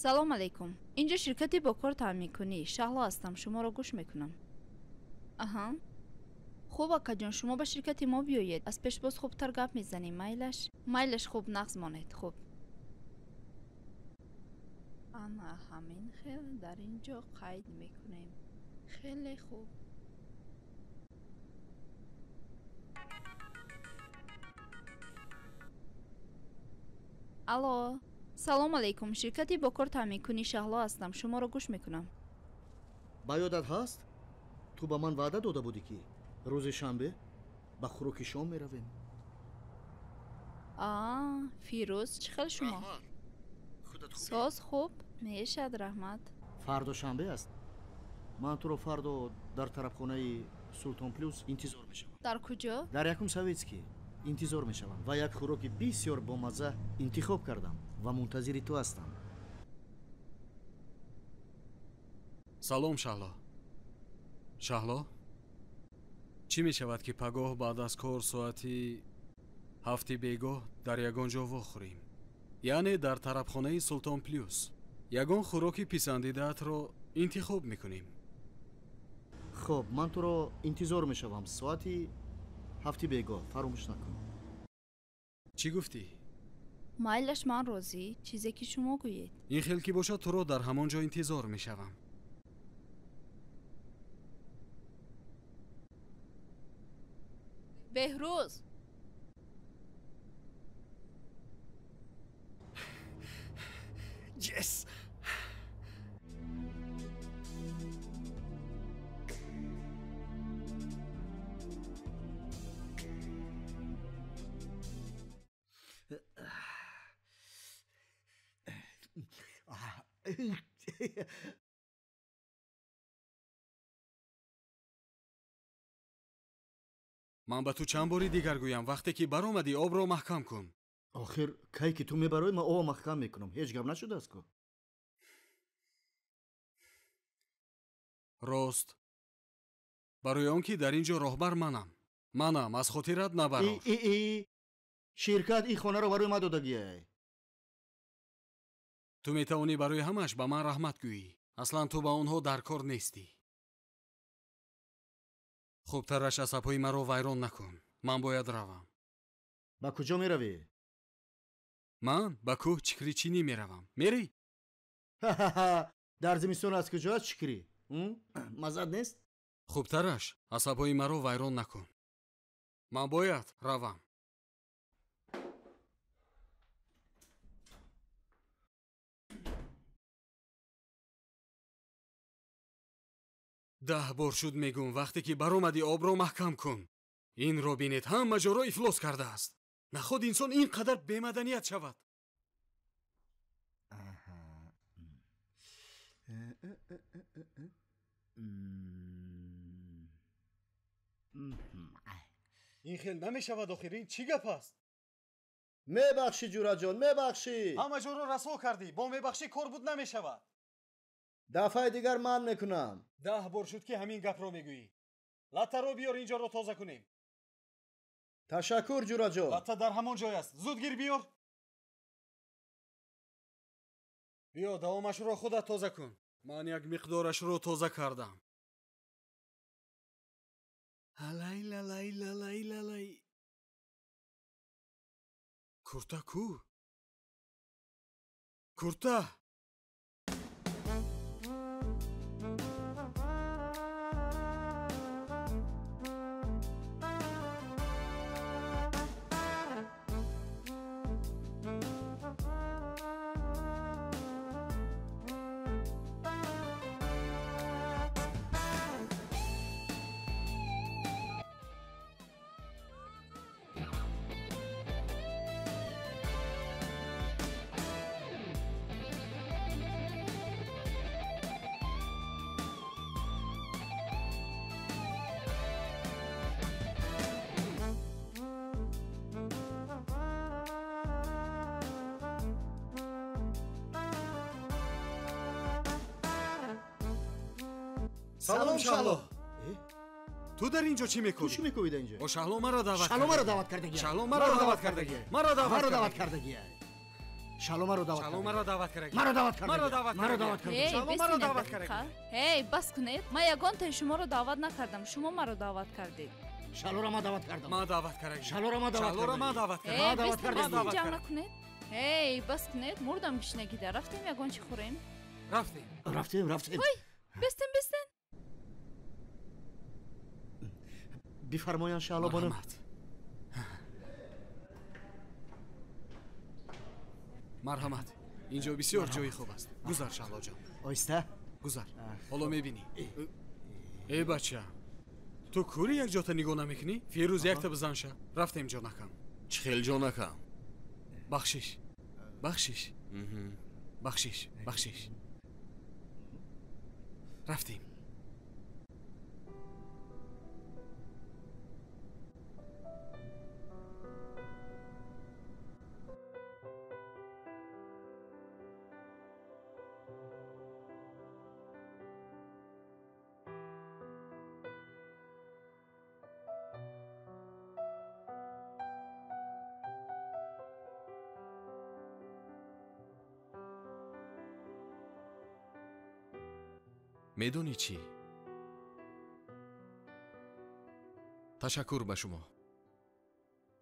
Салом алейкум. Инҷо ширкати бо кор таъминкунӣ. Шаҳло ҳастам, шуморо гӯш мекунам. Аҳа. Хуб, акаҷон, шумо ба ширкати мо биёед. Аз пеш боз хубтар гап мезанем. Майлаш? Майлаш, хуб, нағз монед. Хуб. Ана ҳамин хел дар ин ҷо қайд мекунем. Хеле хуб. Алло. Салом алейкум. Ширкати бо кор таъминкунӣ, Шаҳло ҳастам, шуморо гӯш мекунам. Ба ёдат ҳаст? Ту ба ман ваъда дода будӣ, ки рӯзи шанбе ба хӯроки шом меравем. А, Фирӯз, чӣ хел шумо? Соз, хуб, мешад, раҳмат. Фардо шанбе аст. Ман туро фардо дар тарабхонаи Султон Плюс интизор мешавам. Дар куҷо? Дар якум Советский интизор мешавам ва як хӯроки бисёр бомазза интихоб кардам ва мунтазири ту ҳастам. Салом, Шаҳло. Шаҳло, чӣ мешавад, ки пагоҳ баъд аз кор соати 7 бегоҳ дар ягон ҷо вохӯрем? Яъне дар тарабхонаи Султон Плюс. Ягон хӯроки писандидаатро интихоб мекунем. Хоб, ман туро интизор мешавам соати 7 бегоҳ, фаромӯш накун. Чӣ гуфтӣ? Майлаш, ман розӣ, чизе ки шумо гӯед. Ин хел ки бошад, туро дар ҳамон ҷо интизор мешавам. Беҳрӯз! Yes! Ман ба ту чанд бори дигар гӯям, вақте ки баромадӣ, обро маҳкам кун. Охир, кай ки ту мебароӣ, ман обро маҳкам мекунам. Ҳеҷ гап нашудааст ку? Рост. Барои он ки дар ин ҷо роҳбар манам. Манам, аз хотират набарор. Ширкат ин хонаро барои ман додагиай. Ту метавонӣ барои ҳамаш ба ман раҳмат гӯӣ. Аслан ту ба онҳо дар кор нестӣ. Хубтараш асабҳои маро вайрон накун. Ман бояд равам. Ба куҷо меравӣ? Ман ба кӯҳ чикричинӣ меравам. Мерӣ? Дар зимистон аз куҷо аст чикрӣ? Маззат нест? Хубтараш асабҳои маро вайрон накун. Ман бояд равам. Даҳ бор шуд мегӯм, вақте ки баромадӣ, обро маҳкам кун. Инро бинед, ҳама ҷоро ифлос кардааст. Наход инсон ин қадар бемаданият шавад. Ин хел намешавад, охир ин чӣ гап аст? Мебахшӣ, ҷураҷон, мебахшӣ. Ҳама ҷоро расво кардӣ, бо мебахшӣ кор буд намешавад. Дафъаи дигар ман мекунам. 10 бор шуд, ки ҳамин гапро мегӯӣ. Латтаро биёр, ин ҷоро тоза кунем. Ташаккур, ҷураҷон. Латта дар ҳамон ҷой аст. Зуд гир биёр. Биё, давомашро худат тоза кун. Ман як миқдорашро тоза кардам. Алай лалай лалай лалай. Курта ку? Курта! Салом, Шаҳло. Ту дар ин ҷо чӣ мекунӣ? Ту чӣ мекунӣ дар ин ҷо? О, Шаҳло маро даъват Шаҳло маро даъват кардагӣ. Шаҳло маро даъват кардагӣ. Маро даъват кардагӣ. Шаҳло маро даъват Шаҳло маро даъват кард. Маро даъват кард. Маро даъват кард. Маро даъват кард. Шаҳло маро даъват кард. Эй, бас кунед. Ман ягонтаи шуморо даъват накардам. Шумо маро даъват кардед. Шаҳлоро ман даъват кардам. Ман даъват кардам. Шаҳлоро ман даъват кардам. Шаҳлоро ман даъват кардам. Ман даъват кардам. Ҷанг накунед. Эй, бас кунед. Мурдам гишнагида. Рафтем ягон чӣ хӯрем? Рафтем. Рафтем, рафтем. Ой, бестен, бестен. Бифармоянд Шаҳло бону. Марҳамат. Инҷо бисёр ҷои хуб аст. Гузар Шаҳлоҷон. Оҳиста. Гузар. Ҳоло мебинӣ. Эй бача, ту кӯри як ҷота нигоҳ намекунӣ? Фирӯз якта бизан ша. Рафтем ҷонакам. Чӣ хел ҷонакам? Бахшиш. Бахшиш. Бахшиш, бахшиш. Рафтем. Медонӣ чӣ? Ташаккур ба шумо.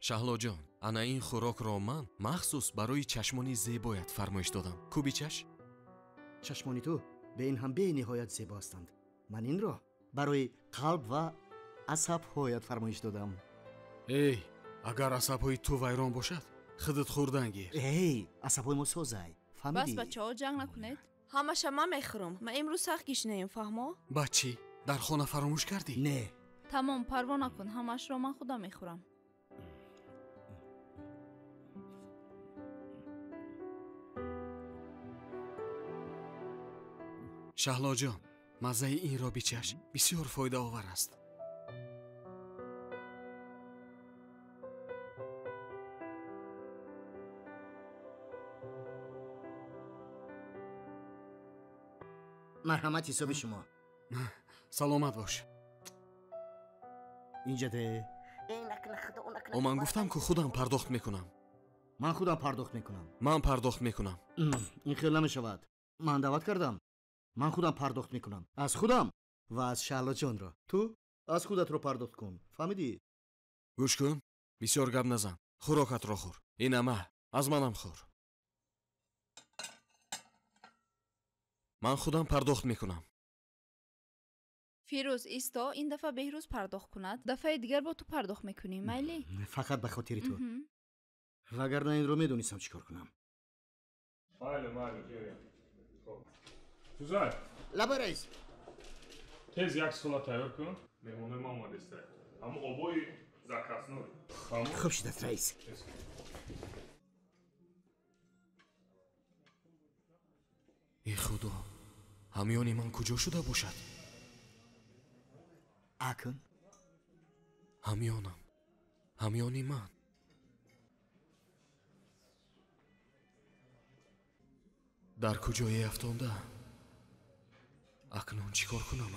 Шаҳлоҷон, ана ин хӯрокро ман махсус барои чашмони зебоят фармоиш додам. Ку бичаш? Чашмони ту бе ин ҳам бениҳоят зебо ҳастанд. Ман инро барои қалб ва асабҳоят фармоиш додам. Эй, агар асабҳои ту вайрон бошад, худат хӯрдан гир. Эй, асабҳои мо созай. Фаҳмидӣ? Бас бачаҳо, ҷанг накунед. Ҳамаша ман мехӯрам. Ман имрӯз сахт гишнаем, фаҳмо? Баъд чӣ? Дар хона фаромӯш кардӣ? Не. Тамом, парво накун, ҳамаашро ман худам мехӯрам. Шаҳлоҷон, маззаи инро бичаш, бисёр фоидаовар аст. Марҳамат, ҳисоби шумо. Саломат бош. Инҷа де. О, ман гуфтам ку худам пардохт мекунам. Ман худам пардохт мекунам. Ман пардохт мекунам. Ин хел намешавад. Ман даъват кардам. Ман худам пардохт мекунам. Аз худам ва аз Шаҳлоҷонро. Ту аз худатро пардохт кун. Фаҳмидӣ? Гӯш кун, бисёр гап назан. Хӯрокатро хӯр. Инама, аз манам хӯр. Ман худам пардохт мекунам. Фирӯз, исто, ин дафъа Беҳрӯз пардохт кунад. Дафъаи дигар бо ту пардохт мекунӣ, майли? Фақат ба хотири ту. Вагарна инро медонистам чӣ кор кунам. Майли, майли, биёем. Хоб. Тузай. Лабай, раис. Тез як сола тайёр кун. Меҳмонои ман омадеста. Ҳамон обои закрасной. Хуб шудааст, раис. Эй худо, ҳамёни ман куҷо шуда бошад? Акун? Ҳамёнам, ҳамёни ман. Дар куҷое афтондаам? Акнун чӣ кор кунам?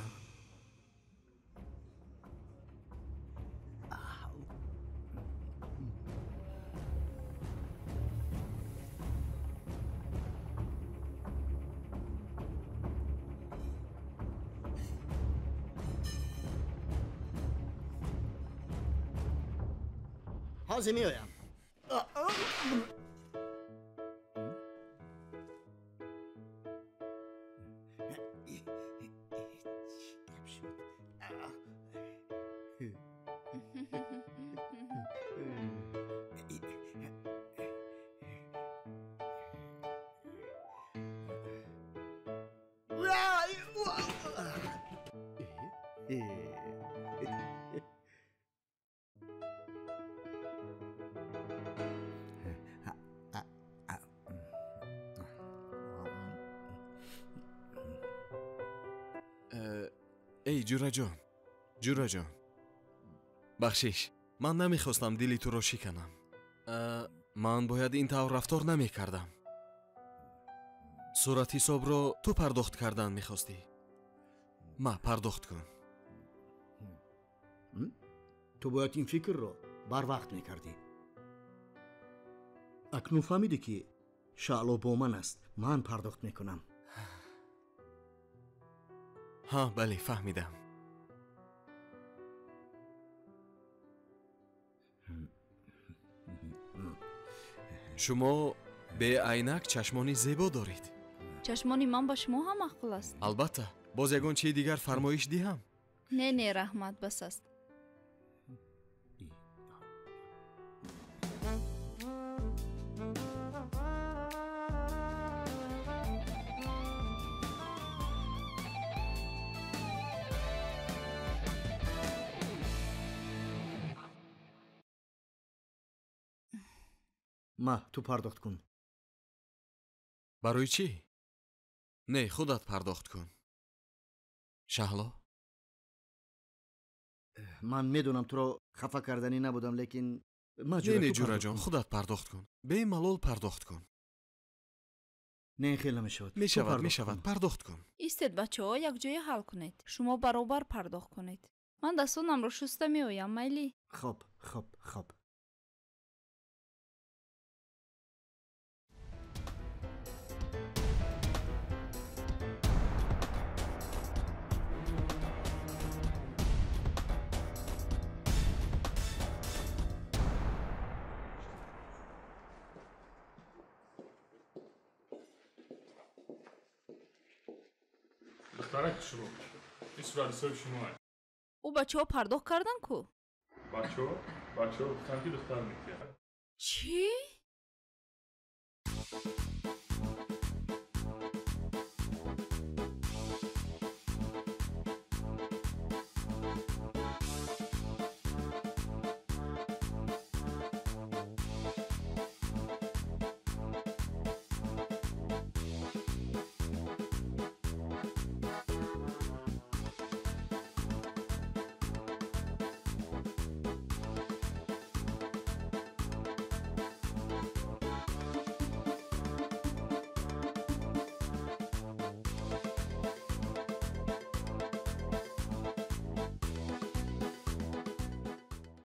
Ҳозир меоям. Эй ҷураҷон, ҷураҷон, бахшиш, ман намехостам дили туро шиканам. Ман бояд ин тавр рафтор намекардам. Суратҳисобро ту пардохт кардан мехостӣ. Ма пардохт кун. Ту бояд ин фикрро барвақт мекардӣ. Акнун фаҳмидӣ, ки Шаҳло бо ман аст, ман пардохт мекунам. Ҳа, бале, фаҳмидам. Шумо беайнак чашмони зебо доред. Чашмони ман ба шумо ҳам маъқул аст. Албатта. Боз ягон чизи дигар фармоиш диҳам? Не, не, раҳмат, бас аст. Ма, ту пардохт кун. Барои чӣ? Не, худат пардохт кун. Шаҳло? Ман медонам туро хафа карданӣ набудам, лекин ма ҷура, не, ҷураҷон, худат пардохт кун. Бемалол пардохт кун. Не, хел намешавад. Мешавад, мешавад, пардохт кун. Истед, бачаҳо, якҷоя ҳал кунед. Шумо баробар пардохт кунед. Ман дастонамро шуста меоям, майли? Хоб, хоб, хоб. Духтарак шумо, ин суратҳисоби шумо. Ӯ бачаҳо пардохт кардан ку? Бачаҳо? Бачаҳо гуфтанд, ки духтар метиҳад. Чӣ?